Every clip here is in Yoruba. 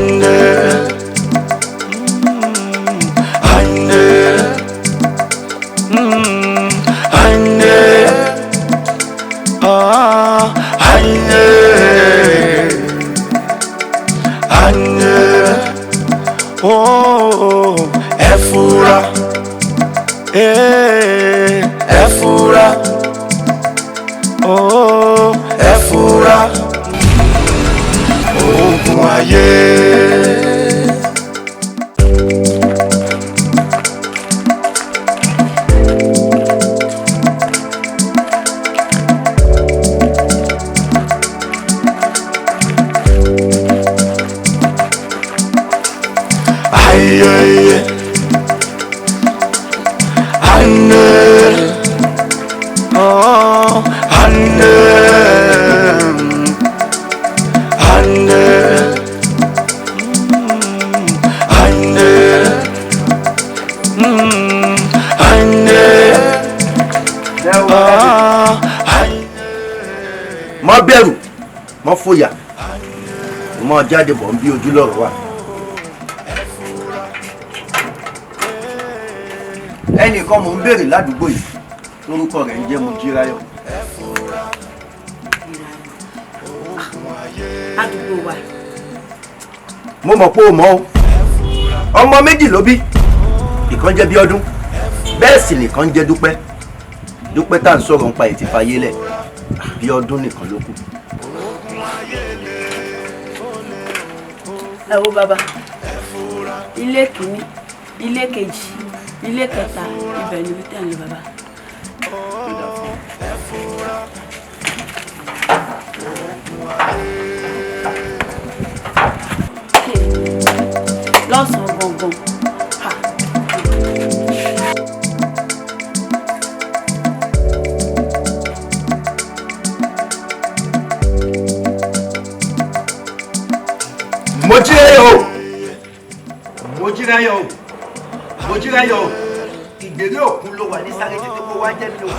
Anne, anne, anne, ah, anne, anne, oh, ẹ fura, eh, ẹ fura, oh, ẹ fura, ogun ayé. Aye, anne, oh, anne, anne, anne, anne, ah, anne. Má bẹ̀rù, má fòyà, má jáde bọ̀ ń bí ojú lọ́rọ̀ wà. Ẹnìkan mò ń béèrè ládùúgbò yìí, lórúkọ rẹ̀ ń jẹ́ Mojíráyọ̀. Àdúgbò wa. Mo mọ̀ pé o mọ̀ o. Ọmọ méjì ló bí, ìkan jẹ́ Bíọ́dún, bẹ́ẹ̀ sì nìkan jẹ́ Dúpẹ́. Dúpẹ́ tá à ń sọ̀rọ̀ nípa ètí fayé lẹ̀, Bíọ́dún nìkan ló kù. Ẹ wo bàbá, ilé kìíní, ilé kejì, ilé kẹta, ibẹ̀ ni wíńtẹ̀ ń lọ bàbá. Lọ́sàn-án gangan. Ha. Mojíráyọ̀ o, Mojíráyọ̀ o, Mojíráyọ̀ o, ìgbèrè òkun ló wà ní sáré tètè kó wá jẹ́ mi o.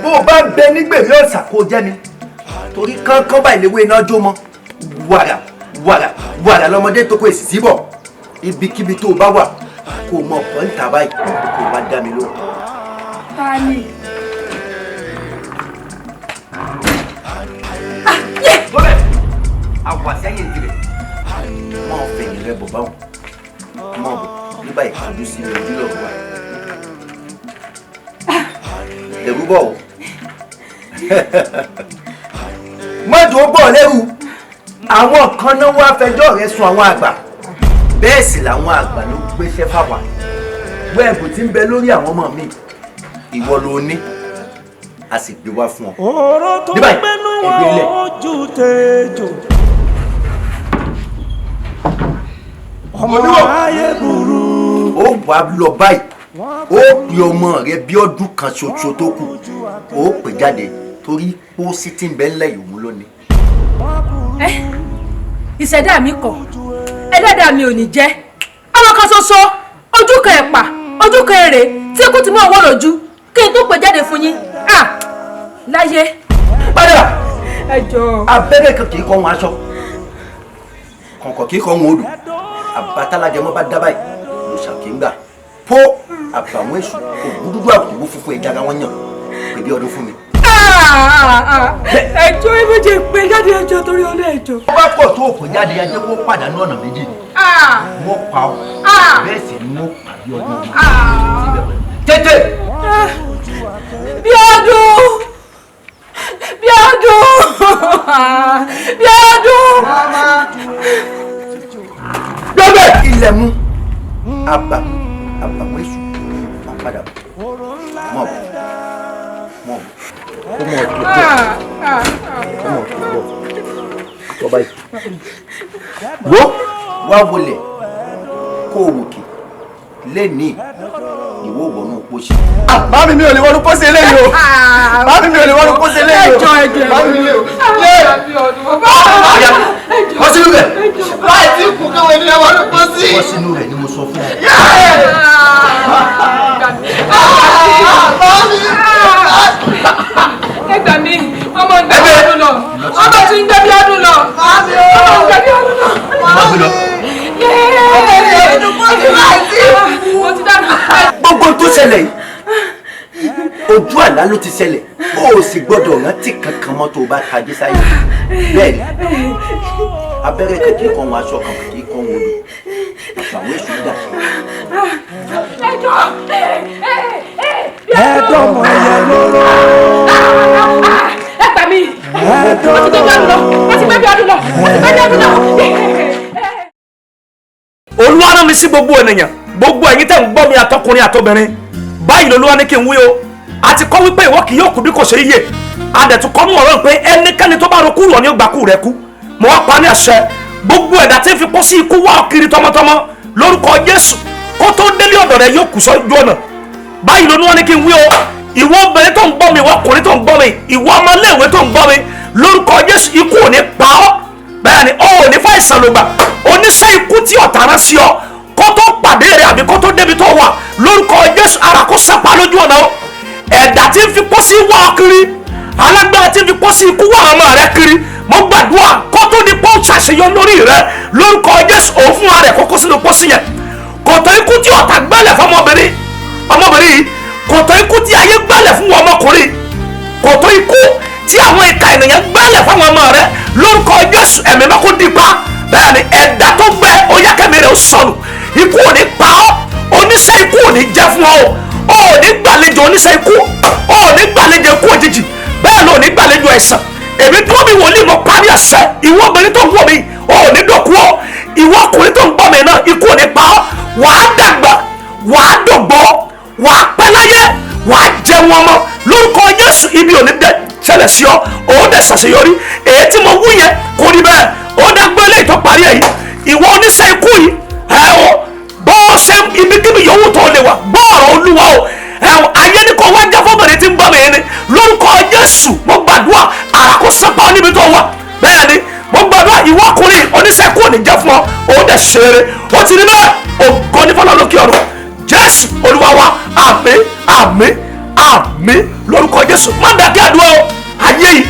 Bó o bá ń bẹ nígbèrè ọ̀sà kó o jẹ́ mi, torí kánkán báyìí léwé iná jó mọ́, wàrà wàrà wàrà lọmọdé tó kó èsì síbọ̀, ibikíbi tó o bá wà kó o mọ ọ̀pọ̀ ń ta báyìí kó o bá dá mi lóhùn. Ta ni? Bọ́lẹ̀, àwà sẹ́yìn tirẹ̀, máa fẹ̀yìn rẹ bọ̀ báwọn, máa bọ̀ nígbà ìkọjú sí mi ojú lọ́wọ́ wa. Ẹ̀rù bọ̀ o. Mọ́jú ó bọ̀ lẹ́rù. Àwọn kan náà wá fẹjọ́ rẹ sùn àwọn àgbà. Bẹ́ẹ̀ sì làwọn àgbà ló gbéṣẹ́ fáwa. Wẹ́ẹ̀bù tí ń bẹ lórí àwọn ọmọ mi. Ìwọ ló ní. A sì gbé wá fún ọ. Ọ̀rọ̀ tó Ní báyìí, gbénú ẹgbẹ́ ilẹ̀. ojú tejò. Ọmọ Olúwo. ayé burú. Ó wà lọ báyìí, ó pe ọmọ rẹ bí ọdún kan ṣoṣo tó kù, ó pè jáde torí pósí tí ń bẹ ńlẹ̀ yòówù lónìí. Ẹ, ìṣẹ̀dá mi kọ̀, ẹlẹ́dàá mi ò ní jẹ́. Ọmọ kan ṣoṣo, ojú kan ẹ̀pà, ojú kan èrè tí ikú ti mú ọwọ́ lójú kí n tó pè jáde fún yín. À láyé. Padà! Ẹ jọ̀ọ́. Abẹ́rẹ́ kan kì í kọ́ wọn aṣọ, kọ̀ǹkọ̀ kì í kọ́ wọn odò, àbátálájẹmọ́ bá dá báyìí ló ṣàkíngbà pó àbàwọ́n èṣù òwú dúdú àbùkù funfun ẹja ara wọn yàn pé bí ọdún fún mi. Ẹ jọ̀ọ́, ẹ méje pé jáde, ẹ jọ̀ọ́, torí ọlọ́, ẹ jọ̀ọ́. Ó bá pọ̀ tó òkò jáde, ajé kó pàdánù ọ̀nà méjì ni wọ́n pa ọ́, bẹ́ẹ̀ sì ni wọ́n pa bí ọdún ọmọ tètè. Bíọ́dún, Bíọ́dún, Bíọ́dún. Gbẹ́gbẹ́ ilẹ̀ mú àbà àbàwọ́n èṣù máa padà bọ̀ mọ̀ bọ̀ mọ̀ bọ̀ kó mọ̀ tó bọ̀ kó mọ̀ tó bọ̀ tó báyìí. Wo wá wọlé kó o wòkè lẹ́nìí ìwọ wọnú pósí. Màámi mi ò lè wọnú pósí eléyìí o. Màámi mi ò lè wọnú pósí eléyìí o. Ẹ jọ̀ọ́, ẹ jọ̀ọ́. Màámi mi ò. Bọ́ sínú rẹ̀. Láì tí kú káwọn ènìyàn wọnú pósí. Bọ́ sínú rẹ̀ ni mo sọ fún ọ. Ẹ gbà mí, ọmọ ń gbé bí ọdún lọ, ọmọ tí ń gbé bí ọdún lọ, ọmọ ń gbé bí ọdún lọ. Má gbé lọ. Mo ti dáná. Gbogbo tó ṣẹlẹ̀ yìí ojú àlá ló ti ṣẹlẹ̀, o ò sì gbọ́dọ̀ rántí kankan mọ́ tó o bá tají sáyé. Bẹ́ẹ̀ ni abẹ́rẹ́ kan kì í kọ́ wọn, aṣọ kan kì í kọ́ wọn odò, àwọn èṣù dà sí. Ẹ̀dọ́mọ yẹn lóró. Ẹ gbà mí. Wọ́n ti gbé bí ọdún lọ. Wọ́n ti gbé bí ọdún lọ. Wọ́n ti gbé bí ọdún lọ. Olúwa rán mi sí gbogbo ènìyàn, gbogbo ẹ̀yin tẹ́ ń gbọ́ mi, àtọkùnrin àtobìnrin. Báyìí lolúwa ní kí n wí o. A ti kọ́ wípé ìwọ kì yóò kú bí kò ṣe yíyè. A dẹ̀ tún kọ́ mú ọ̀rọ̀ pé ẹnikẹ́ni tó bá ro kúrò ní ó gbà kú rẹ̀ kú. Mo wá pa ní àṣẹ, gbogbo ẹ̀dá tí ń fi pọ́ sí ikú wá kiri tọmọtọmọ lórúkọ Jésù, kó tó délé ọ̀dọ̀ rẹ̀ yóò kú sójú ọ̀nà. Báyìí lolúwa ní kí n wí o. Ìwọ obìnrin tó ń gbọ́ mi, ìwọ ọkùnrin tó ń gbọ́ mi, ìwọ ọmọléèwé tó ń gbọ́ mi, lórúkọ Jésù ikú ò ní pa ọ́. Bẹ́ẹ̀ ni, o ò ní fàìsàn ló gbà. Oníṣẹ́ ikú tí ọ̀tá rán sí ọ, kó tó pàdé rẹ àbí kó tó débi tó wà, lórúkọ Jésù ara kó sápá lójú ọ̀nà o. Ẹ̀dá tí ń fi pósí wá ọ kiri, alágbára tí ń fi pósí ikú wá ọmọ rẹ kiri, mo gbàdúrà kó tó di pọ́ùn ṣàṣeyọ lórí rẹ lórúkọ Jésù, òun fúnra rẹ kókó sínú pósí yẹn. Kòtò ikú tí ọ̀tá gbẹ́lẹ̀ fún ọmọbìnrin yìí, kòtò ikú tí ayé gbẹ́lẹ̀ fún ọmọkùnrin, kòtò ikú tí àwọn ìka ènìyàn gbẹ́lẹ̀ fún ọmọ rẹ lórúkọ Jésù, ẹ̀mí mọ́ kó di pa. Bẹ́ẹ̀ ni, ẹ̀dá tó gbẹ oyákẹ́mi rẹ̀ ó sọnù. Ikú ò ní pa ọ́, oníṣẹ́ ikú ò ní jẹ́ fún ọ, o ò ní gbàlejò oníṣẹ́ ikú, o ò ní gbàlejò ikú òjijì, bẹ́ẹ̀ ló ní gbàlejò ẹ̀sán. Èmi dúró mi wòlíì, mo parí àṣẹ. Ìwọ obìnrin tó ń wò mí, o ò ní dọ̀kú ọ. Ìwọ ọkùnrin tó ń gbọ́ mi náà, ikú ò ní pa ọ́. Wàá dàgbà, wàá dògbò, wàá pẹ́ láyé, wàá jẹun ọmọ lórúkọ Jésù. Ibi ò ní dẹ ṣẹlẹ̀ sí ọ, òun dẹ̀ ṣàṣeyọrí. Èyí tí mo wú yẹn kò rí bẹ́ẹ̀, ó dágbé lẹ́yìn tó parí ẹ̀ yìí. Ìwọ oníṣẹ́ ikú yìí, ẹ o bó o ṣe ibikíbi yòówù tó lè wà, gbọ́ ọ̀rọ̀ Olúwa o. Ẹ o, ayé ní kò wá jẹ́ fọ́bìnrin tí ń gbọ́ mi yẹn ni lórúkọ Jésù. Mo gbàdúrà àrà kó sápá níbi tó wà. Bẹ́ẹ̀ ni, mo gbàdúrà ìwọ ọkùnrin oníṣẹ́ ikú ò ní jẹ́ fún ọ, òun dẹ̀ ṣe eré. Ó ti rí bẹ́ẹ̀, ògo ní fọlọ́ lókè ọ̀run. Jésù Olúwa wa, àmín, àmín, àmín lórúkọ Jésù. Má dàkẹ́ àdúrà o. Ayé yìí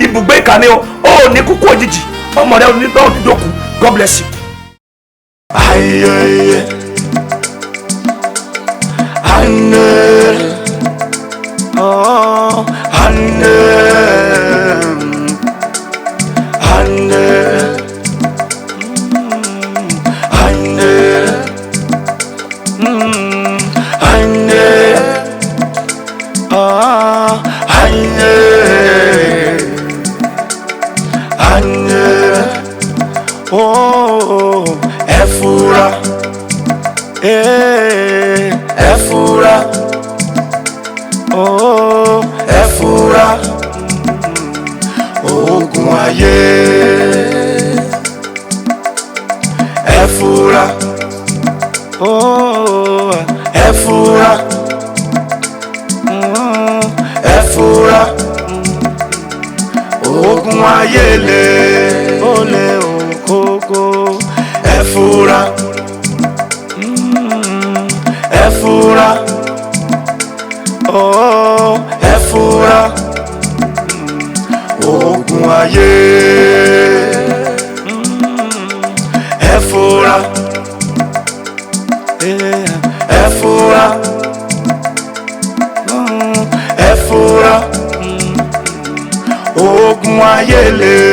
ibùgbé ìkànnì o, ò ní kúkú òjijì, ọmọ rẹ ò ní dọ́kú. God bless you. Aye, oh, ane, ane, ane, ane, ah, ane, ane, oh, ẹ fura, ẹ fura, oh, ẹ fura, ogun ayé, ẹ fura, oh, ẹ fura, ẹ fura, ogun ayé le, ó le òkókó, ẹ fura, ẹ fura, oh, ẹ fura, ogun ayé, ẹ fura, ẹ fura, ẹ fura, ogun ayé le.